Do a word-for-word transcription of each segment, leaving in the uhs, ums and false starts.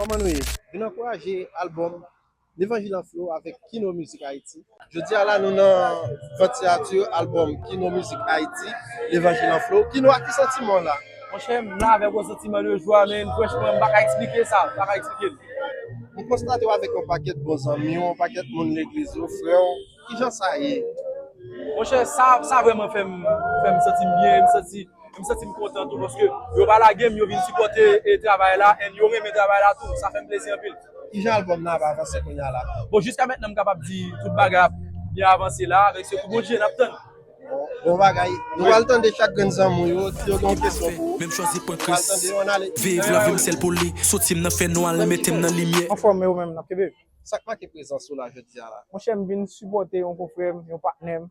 Kòman nou ye? Vin ankouraje albòm Levanjil an Flo avèk Kino Music Haiti. Jodi a la, nou nan vant siyati albòm Kino Music Haiti, Levanjil an Flo. Kino, a ki santiman w la? Monchè, m la avèk yon santiman de jwa, men franchman, m pa ka eksplike sa, m pa ka eksplike l. M konstate w avèk yon pakèt bon zanmi w, yon pakèt moun legliz ou, frè w. Kijan sa ye? Monchè, sa, sa vrèman fè m, fè m santi m byen, m santi, m santi m kontan tou, paske yo pa lage m, yo vin sipòte, e, travay la, and yo renmen travay la tou. Sa fè m plezi anpil. Kijan albòm nan ap avanse kounye a la? Bon, jiska mentnan, m kapab di tout bagay ap byen avanse la, avèk se pou Bondye n ap tann. Bon, bon bagay. Nou pral tande chak grenn zanmi w yo, si yo gen yon kesyon pou ou. Menm chwazi pran kris. Viv lavi m sèl pou li. Soti m nan fènwa, l mete m nan limyè. Anfòm, e ou menm, n ap kenbe? Sa k make prezans ou la jodi a la? Monchè, m vin sipòte yon konfrè m, yon patnè m,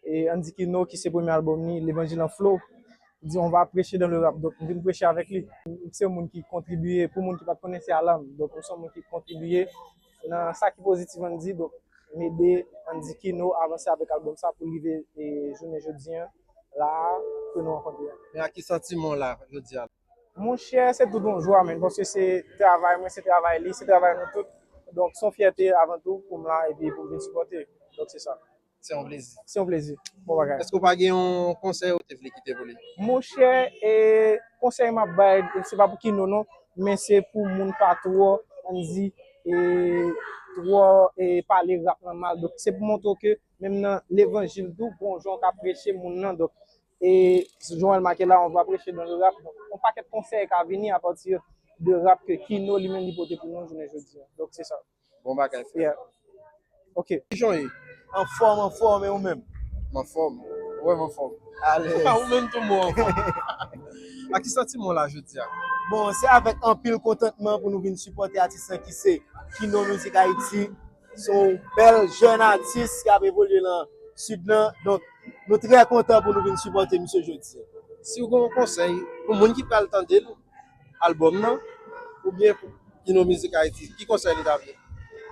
e Andy Kino, ki se premye albòm li, Levanjil an Flo. Di, on va prêcher dans le rap. Donk, m vin preche avèk li. M se yon moun ki kontribiye, pou moun ki pa t konnen, se Alan. Donk, m se yon moun ki kontribiye nan sa ki pozitif Andy. Donk, m ede Andy Kino avanse avèk albòm sa pou l rive, e, jounen jodi an, la a, ke nou rankontre an. Men a ki santiman w la jodi a? Monchè, se tout yon jwa, men, paske se travay mwen, se travay li, se travay nou tout. Donk, se yon fyète avan tou pou m la epi pou m vin sipòte. Donk, se sa. Se yon plezi. Se yon plezi. Bon bagay. Èske w pa gen yon konsèy ou te vle kite pou li? Monchè, e, konsèy m ap bay, se pa pou Kino non, men se pou moun pa twò, ann di, e, twò, e, pale rap lan mal. Donk, se pou montre w ke menm nan levanjil tou, gon jan w ka preche moun nan. Donk, e Joël Maquet la, on va prêcher dans le rap. Donk, yon pakèt konsèy ka vini apati de rap ke Kino li menm li pote pou nou jounen jodi a. Donk, se sa. Bon bagay, frè. Yeah. Ok. Kijan w ye? Anfòm, anfòm, e ou menm? M anfòm. Ou wè m anfòm. Alèz. Ou menm tou, m wè w anfòm. A ki santiman w la jodi a? Bon, se avèk anpil kontantman pou nou vin sipòte atis lan ki se Kino Music Haiti. Se yon bèl jèn atis k ap evolye nan Sid lan. Donk, nou trè kontan pou nou vin sipòte misye jodi a. Si w gen yon konsèy pou moun ki pral tande l, albòm nan, oubyen pou Kino Music Haiti, ki konsèy li ta vle?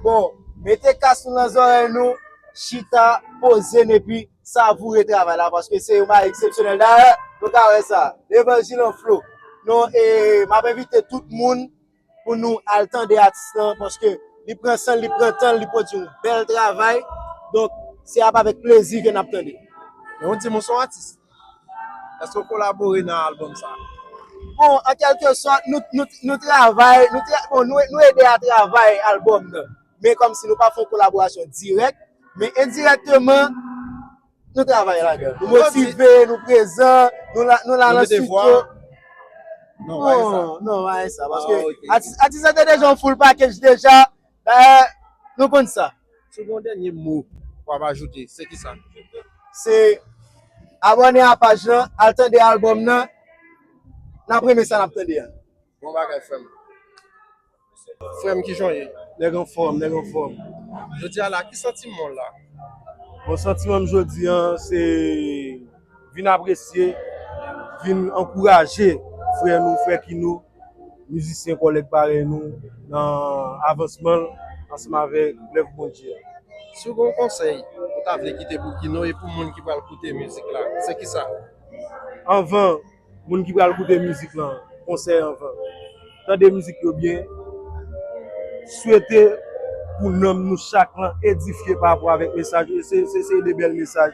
Bon, mete kas nou nan zòrèy nou, chita, poze n epi savoure travay la, paske se yon bagay eksepsyonèl. Dayè, nou ka wè sa, Levanjil an Flo. Non, e m ap envite tout moun pou nou al tande atis lan, paske li pran san l, li pran tan l, li pwodui yon bèl travay. Donk, se ap avèk plezi ke n ap tande. Men yon timoun se yon atis. Èske w kolabore nan albòm sa a? Bon, an kèlke sòt, nou, nou, nou travay, nou tra-, bon, nou, nou ede a travay albòm nan. Men kòmsi nou pa fè yon kolaborasyon dirèk, men endirèkteman, nou travay ladan l. Nou motive, nou prezan, nou la, nou la nan estidyo. Non, pa gen sa. Non, non, pa gen sa. Paske atis, atis lan te deja yon full package deja. Dayè, nou konn sa. Si w gen yon dènye mo w ap ajoute, se ki sa? Se abòne a paj lan, al tande albòm nan. N ap renmen sa n ap tande a. Bon bagay, frè m. Frè m, kijan w ye? Nèg anfòm, nèg anfòm. Jodi a la, ki santiman w la? Bon, santiman m jodi a, se vin apresye, vin ankouraje frè nou, frè Kino, mizisyen kòlèg parèy nou, nan avansman l ansanm avèk lèv Bondye a. Si w gen yon konsèy ou ta vle kite pou Kino e pou moun ki pral koute mizik la, se ki sa? Anvan moun ki pral koute mizik lan, konsèy anvan. Tande mizik yo byen. Swete pou nanm nou chak lan edifye pa rapò avèk mesaj yo. Se, se, se de bèl mesaj.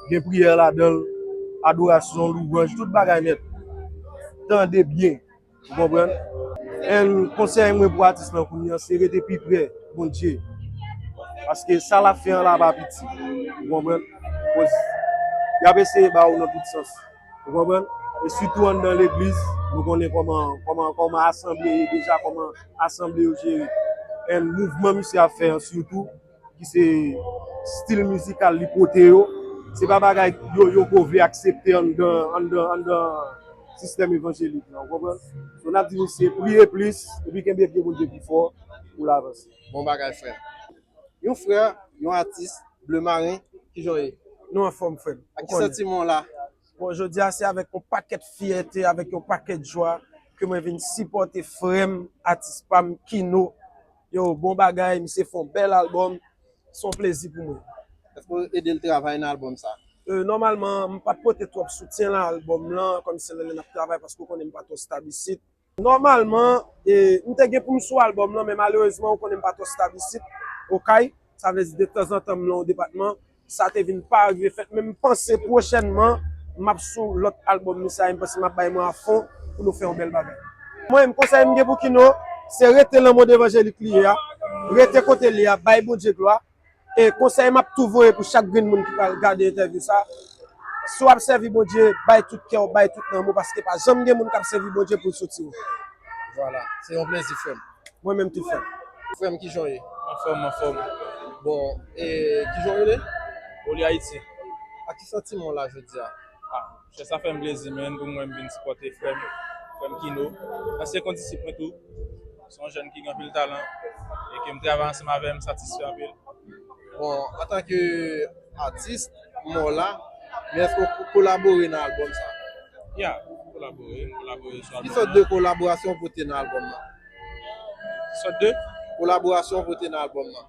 Gen priyè ladan l, adorasyon, louwanj, tout bagay nèt. Tande byen. Ou konprann? And konsèy mwen pou atis lan kounye a, se rete pi pre Bondye. Paske sa l ap fè an la pa piti. Ou konprann? Koz y ap eseye ba ou nan tout sans. Ou konprann? E sitou anndan legliz, nou konnen kòman, kòman, kòman asanble ye deja, kòman asanble yo jere. And mouvman misye ap fè an sitou, ki se stil mizikal li pote yo, se pa bagay yo, yo ko vle aksepte anndan, anndan, anndan sistèm evanjelik la, ou konprann? So, n ap di misye priye plis, epi kenbe pye Bondye pi fò pou l avanse. Bon bagay, frè. Yon frè, yon atis, Ble Maren, kijan w ye? Nou anfòm, frè m. Ou konnen. Ak ki santiman w la? Bon, jodi a, se avèk yon pakèt fyète, avèk yon pakèt jwa ke mwen vin sipòte frè m, atis pa m, Kino. Yo, bon bagay, misye fè yon bèl albòm. Se yon plezi pou mwen. Èske w ede l travay nan albòm sa? E, nòmalman, m pa t pote twòp soutyen nan albòm lan, kòmsi lè n ap travay, paske w konnen m pa twò stab isit. Nòmalman, e, m te gen pou m sou albòm lan, men malerezman, ou konnen m pa twò stab isit, Okay. Sa vle di, detanzantan, m nan yon depatman. Sa te vin pa rive fèt, men m panse pwochènman, m ap sou lòt albòm misye a, e m panse m ap bay mwen a fon pou nou fè yon bèl bagay. Mwen menm, konsèy m gen pou Kino, se rete nan mond evanjelik li ye a, rete kote l ye a, bay Bondye glwa. E konsèy m ap tou voye pou chak grenn moun ki pral gade entèvyou sa, si w ap sèvi Bondye, bay tout kè w, bay tout nanm ou, paske pa janm gen moun k ap sèvi Bondye pou l soti w. Vwala, se yon plezi, frè m. Mwen menm tou, frè m. Frè m, kijan w ye? Anfòm, anfòm. Bon, e kijan w rele? Oli Ayiti. Ak ki santiman w la jodi a? Ah, chè, sa fè m plezi, menn, pou mwen m vin sipòte frè m, frè m Kino. Ansyen kondisip mwen tou. Se yon jèn ki gen anpil talan e ke m travay ansanm avè l, m satisfè anpil. Bon, antanke atis, m wè w la, men èske w kolabore nan albòm sa? Ya, m kolabore, m kolabore sou albòm nan. Ki sòt de kolaborasyon w pote nan albòm nan? Ki sòt de? Kolaborasyon w pote nan albòm nan.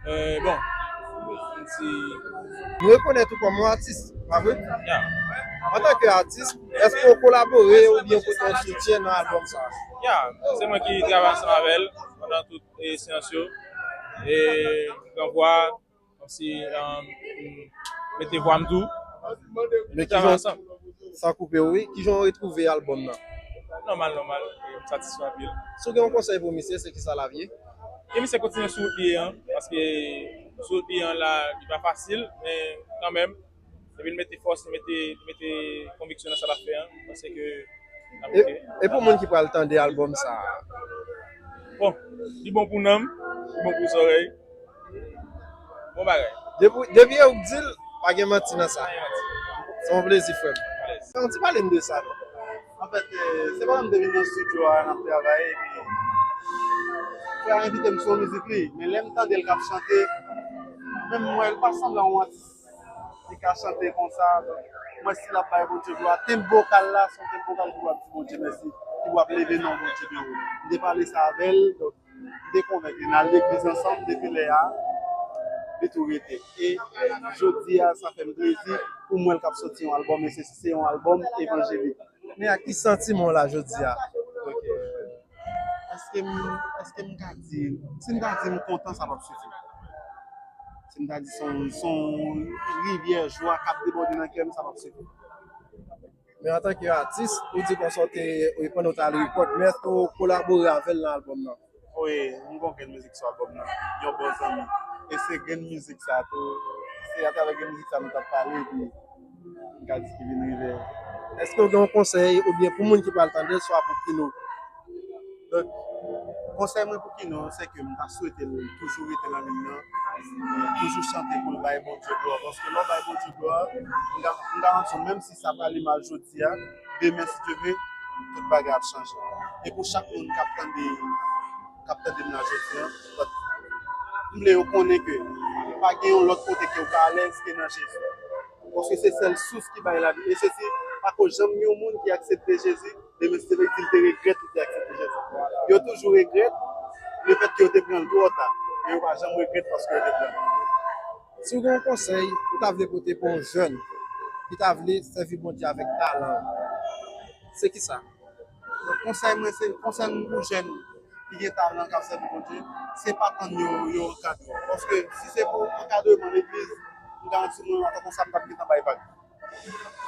Eh, bon, m di. Nou rekonèt ou kòm yon atis, pa vre? Ya. Antanke atis, èske w kolabore oubyen pote yon soutyen nan albòm sa? Ya, se mwen ki travay ansanm avè l pandan tout, eh, seyans yo. E m pran vwa, kòmsi, um, m mete vwa m tou. Men kijan, san koupe w, wi, kijan w retwouve albòm nan? Nòmal, nòmal, e m satisfè anpil. Si w gen yon konsèy pou misye, se kisa l ap ye? Ke misye kontinye sou wout li ye an, paske sou wout li ye an la, li pa fasil, men kanmenm, depi l mete fòs, li mete, li mete konviksyon nan sa l ap fè an, m panse ke l ap oke. E pou moun ki pral tande albòm sa a? Bon, li bon pou nanm, li bon pou zòrèy. Bon bagay. Depi, depi yo di l, pa gen manti nan sa. Pa gen manti. Se yon plezi, frè m. Alèz. Fè yon ti pale m de sa, non. Anfèt, eh, se pandan m te vin nan estidyo a, n ap travay, epi frè a envite m sou yon mizik li. Men lè m tande l k ap chante, menm mwen, li pa sanble yon atis ki ka chante konsa. Donk, mwen, si l ap bay Bondye glwa, tenb vokal la, se yon tenb vokal ki pou ap di Bondye mèsi, ki pou ap leve non Bondye byen wo. M te pale sa avè l, donk, m te konvenk li, n al legliz ansanm depi lè a, li tou rete. E jodi a, sa fè m plezi pou m wè l k ap soti yon albòm, e se, se yon albòm evanjelik. Men ak ki santiman w la jodi a? Donk, èske m, èske m ka di, si m ta di m kontan, sa p ap sifi. Si m ta di se yon, se yon rivyè jwa k ap debòde nan kè m, sa p ap sifi. Men antanke atis, ou di konsa w te, ou pandan w t al rekòd, men èske w kolabore avè l nan albòm nan? Wi, m gon grenn mizik sou albòm nan, yon bon zanmi. E se grenn mizik sa tou, se atravè grenn mizik sa nou t ap pale, epi m ka di ki vin rive. Èske w gen yon konsèy oubyen pou moun ki pral tande l, swa pou Kino? Donk, konsèy mwen pou Kino, se ke m ta swete l toujou rete nan liy nan, toujou chante pou l bay Bondye glwa. Paske lè w bay Bondye glwa, m ga-, m garanti w, menm si sa prale mal jodi a, demen, si Dye vle, tout bagay ap chanje. E pou chak moun k ap tande, k ap tande m la jodi a, m vle yo konnen ke pa gen yon lòt kote ke w ka alèz ke nan Jezi. Paske se sèl sous ki bay lavi. E se si pa ko janm gen yon moun ki aksepte Jezi, demen, si Dye vle, di l te regrèt li te aksepte Jezi. Yo toujou regrèt lefètke yo te pran l twò ta, men yo pa janm regrèt paske yo te pran l. Si w gen yon konsèy ou ta vle pote pou yon jèn ki ta vle sèvi Bondye avèk talan l, se kisa? Donk, konsèy mwen, se, konsèy m pou jèn ki gen talan, k ap sèvi Bondye, se pa tann yo, yo ankadre w. Paske si se pou ankadreman legliz, m garanti mwen, antanke sa, m t ap gentan bay vag.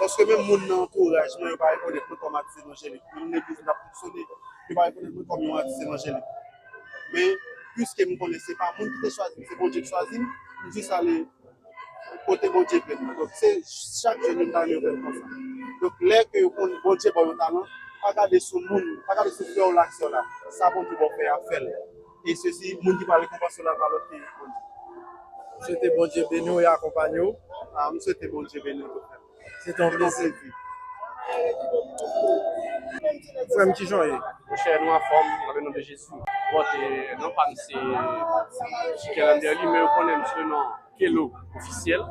Paske menm moun nan antouraj mwen, yo pa rekonèt mwen kòm atis evanjelik. Menm legliz m t ap fonksyone, yo pa rekonèt mwen kòm yon atis evanjelik. Men, piske m konnen se pa moun ki te chwazi m, se Bondye ki chwazi m, m jis ale kote Bondye vle m. Donk, se chak jèn yo m ta renmen yo fè l konsa. Donk, lè ke yo konn Bondye ba w yon talan, pa gade sou moun, pa gade sou frè w la ak sè w la. Sa Bondye ba w fè a, fè l. E sesi, moun ki pral rekonpanse w la, pa lòt ke Bondye. M swete Bondye beni w e akonpanye w. Ah, m swete Bondye beni w tou, frè m. Se te yon plezi. Frè m, kijan w ye? Monchè, nou anfòm, nan le non de Jezi. Bon, e, non pa m se Kelander li, men yo konnen m sou non Kelo ofisyèl.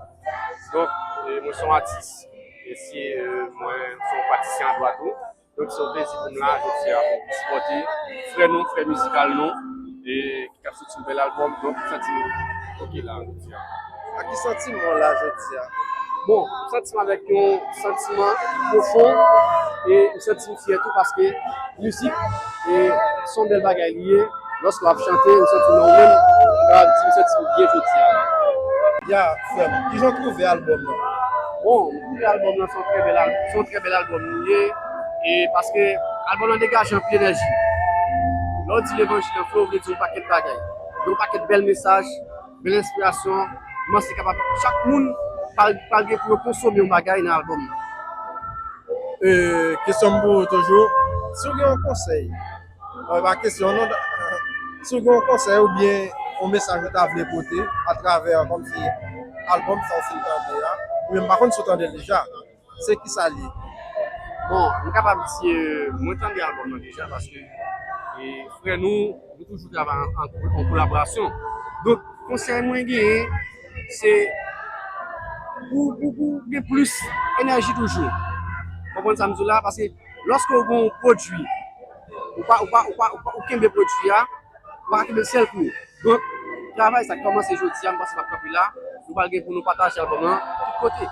Donk, e, mwen se yon atis. E si, e, mwen se yon pratisyen an dwa tou. Donk, se yon plezi pou m la, jodi a, pou sipòte frè nou, frè mizikal nou, e ki ap soti yon bèl albòm. Donk, m santi m oke la, jodi a. Ak ki santiman w la, jodi a? Bon, m santi m avèk yon santiman pwofon e m santi m fyè tou paske mizik e se yon bèl bagay li ye. Lòske w ap chante, m santi m nan ou menm, m kapab di m santi m byen jodi a. Ya, frè m, kijan w twouve albòm nan? Bon, m twouve albòm nan se yon trè bèl albòm, se yon trè bèl albòm li ye. E paske albòm nan degaje anpil enèji. Lè w di levanjil an fre, w vle di yon pakèt bagay. Yon pakèt bèl mesaj, bèl enspirasyon. M panse kapab chak moun pral, pral gen pou yo konsome yon bagay nan albòm nan. E, kesyon m pou ou toujou, si w gen yon konsèy, non, e pa kesyon non, si w gen yon konsèy oubyen yon mesaj ou ta vle pote atravè kòmsi albòm sa w fin tande a, oubyen m pa konn si w tande l deja, se kisa l ye? Bon, m kapab di e, mwen tande albòm nan deja paske e, frè nou, nou toujou travay an, an, an kolaborasyon. Donk, konsèy mwen genyen, se pou, pou, pou gen plis enèji toujou. Konprann sa m di w la? Paske lòske w gen yon pwodui, ou pa, ou pa, ou pa, ou pa, ou kenbe pwodui a, ou pa ka kenbe l sèl pou ou. Donk, travay sa k kòmanse jodi a, m panse l ap kanpe la. Nou pral gen pou nou pataje albòm lan tout kote.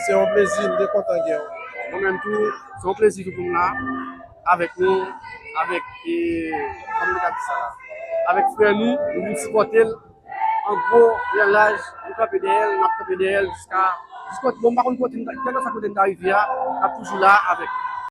Se yon plezi, m te kontan gen w. Mwen menm tou, se yon plezi tou pou m la avèk nou, avèk, e, kòman nou ka di sa la? Avèk frè nou, nou vin sipòte l. An gwo, an laj, nou kanpe dèyè l, n ap kanpe dèyè l jiska, jiska, bon, m pa konn kote, kèlkeswa kote n ta rive a, n ap toujou la avèk li.